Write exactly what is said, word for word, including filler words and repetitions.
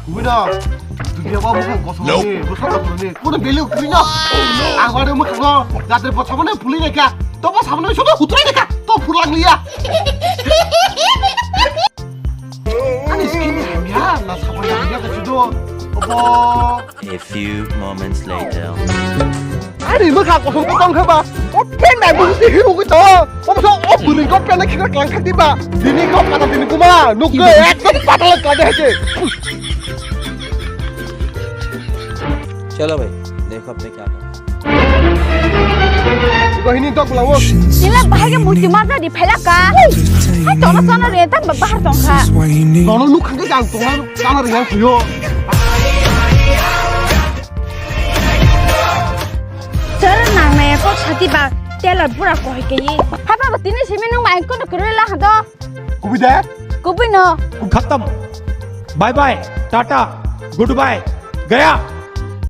Buino, dunia ba mukhang kosong ni, bwsa kosong ni, kono belu kri no. Ang ba mukhang no, jatre bwsa mane phuli ne kha, to bwsa mane sodo hutrai ne kha, to phulak liya. Ani skin ni hamya, na sabon ni hamya ka sudo. Obo. A few moments later. Ani mokha kosong ko tong kha ba. O pen bai bung si hiru ko to. O so o buri ko pen khira klang kha di ba. Dini ko pata dini kuma. Nuk ko ek ko pata la klang de. Chalo bhai, dekho apne kya karna hai. Ko hini tok lawo. Sila bahai ke muti maza di phela ka. Hai tono tono re ta bahar tong kha. Tono nuk kha ke jang tono tono re yang suyo. Sir, nang na ekor sati ba telar pura koi ke ye. Hapa ba tini simi nung ma ekor kuru la hado. Kubi de? Kubi no. Khatam. Bye bye. Tata. Goodbye. Gaya.